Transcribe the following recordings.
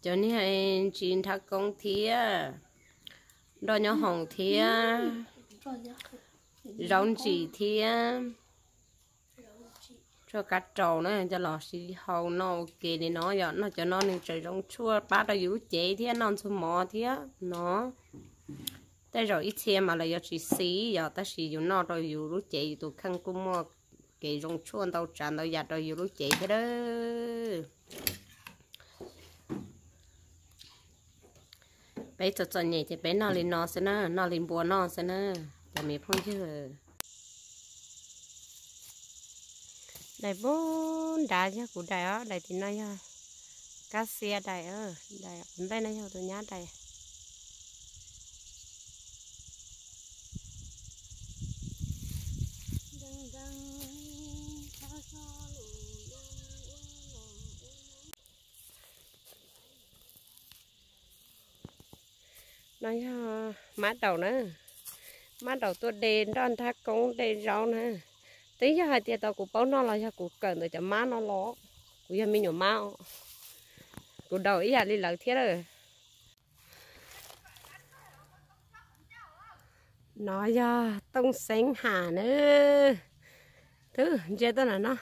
Cov niag ntsis nrhav koob thiab, nroj nyob hoom thiab, zaub ntsim thiab, tshuaj kab raus na, coj los siv hau noj ua ke li no yom. Noj cov no nws tseem zoo tshuaj pab rau yus lub cev thiab noj ntxuag mov thiab no. Tej zaum ib txhia mas lawv yuav tsis xis yom, tab sis yus noj rau yus lub cev yus tus kheej kuj muaj kev zoo tshuaj ntau tsav ntau yam rau yus lub cev thiab. Peb txom txom nyem ces peb noj li no xwb na, noj li npua noj xwb na, cov me phooj ywg. Daim npub nrad yog kuv daim os, daim tim no yog kab xia daim, daim ntej no yog tus nyab daim. No yog mab daum na, mab daum tuaj de nroj nrab koob de zaub na. Twb yog hais tias tau kuv paub noj los yog kuv kawm ntawm cov mab no los, kuv yog me nyuam mab, kuv daum ib yam li lawv thiab lawm. No yog tooj xeeb has na, twb ntsia tuaj na no.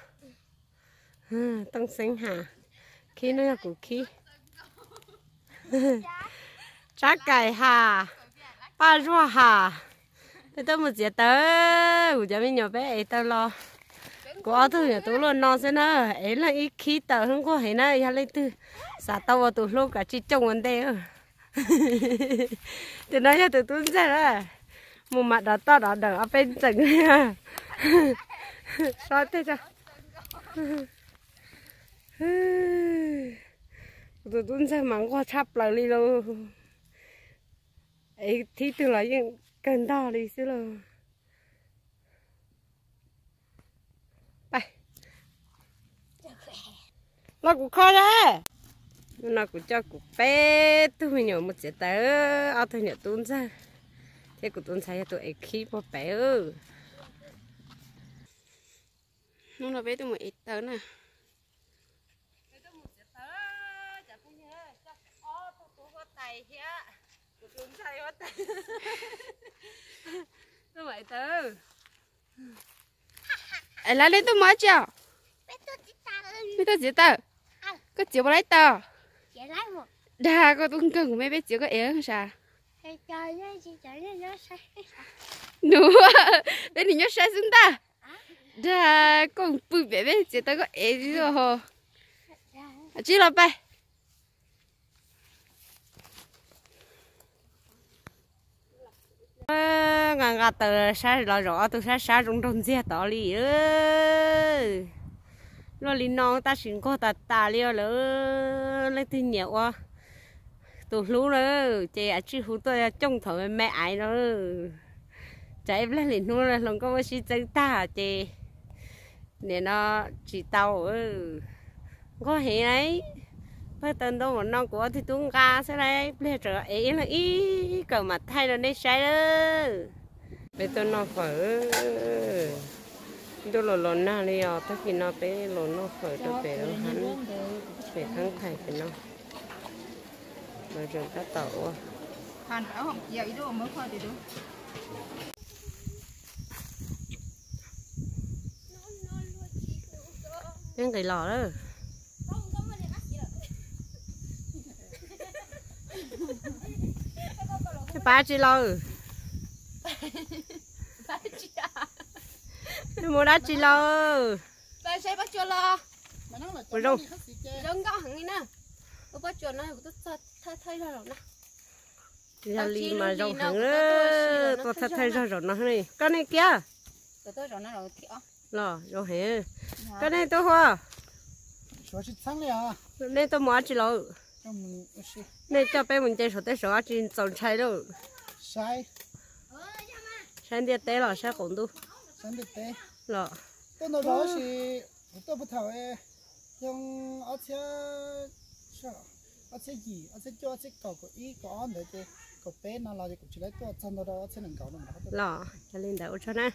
Tooj xeeb has, khib no yog kuv khib. Tsab kaim has, paj zuag has. Peb tuaj mus txiav taws, kuv cov me nyuam peb ev taws los. Kuv ob tug nyuam tub luaj no xwb na, ev leej ib khib taws nquag heev na, yog leej twg xav tau ua tus hlub kav tsij cooj ua ntej. Tus no yog tus tub ntxawg na, mus mam dov toj dov dawm ob peb ntxeem. Sob tej, kuv tus tub ntxawg mas nquag tshaj plaws li lauj. Ev thib twg los yeej kawg ntog li xwb lauj. Los kuv kho na. Hnub no kuv coj kuv peb tug me nyuam mus txiav taws, ob tug nyuam tub ntxawg thiab kuv tus ntxhais yog tus ev khib puag pem. Hnub no peb tuaj mus ev taws na. Es lawv nej tuaj mus dab tsi os? Nej tuaj txiav taws? Koj txiav puas laib taws? Dag koj tub nkeeg kuv me peb txiav koj ev sav. Nus, peb nim nyob saib xwb ntag. Dag koj pw pem peb txiav taws koj ev ho. Tsib los pais. Nqa nqa taws sab los zaum ob tug sab sab zoo nraug ntxiag tod li. Luaj li no tab sis nquag tas tas li lawm. Leej twg nyiam ua tus hlub na ces tsij hu tuaj cooj thaum me me aiv no. Tsam ib pliag lwm hnub hluas nkauj muab sib txeeb tag ces nim no tsis tau. Nquag heev na. Pawg taws ntoo ua no kuv ob tug tub nqa xwb na, ib pliag tsam ev ib leeg ib kawm mam thaij rau nej saib lawm. Peb tuaj noj fawm, ntuj los los nag li os, tag kis no peb los noj fawm rau pem lub hab, pem thab thais pem no. Los tseem tab tom ua. Peb nqis los lawm. Pab tsi lauj? Nws mus dab tsi lauj? Zoo nkauj heev li na. Ua pob tsuas no kuv tuaj txog thawj thawj zog zaum na. Yog li mas zoo heev, tuaj thawj thawj zog zaum no. Koj nej kiag los zoo heev. Koj nej tuaj hu, nej tuaj mus dab tsi lawm? Nej coj peb mus nce saum tej saum dab tsi txaus ntshai lawm? Saib ntiaj teb los saib qaum ntuj los? Ob txhiab yim, ob txhiab cuaj, ob txhiab kaum, kaum ib, kaum ob ntawd ces kaum peb no los kuv tsis lawv tuaj txog ntau rau ob txhiab nees nkaum no los. Yog li ntawd ua tsaug na.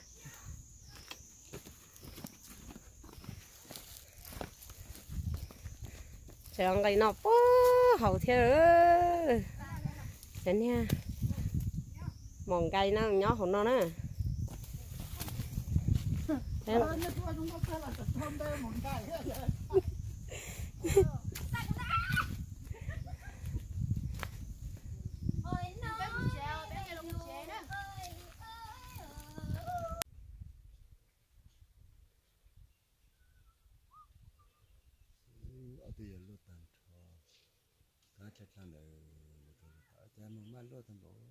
Tseem nqis no puag Haus thiab. Cov niag mom nkai no nyob hauv no na. Ob tug yog luaj tag nrho, tab tsha dlha ntawd, cas mus maj luaj tag npaum,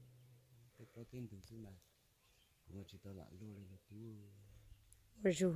tej plaub tib ntug xwb mas kuv mas tsis tau lam luaj li los pub. Ua zug.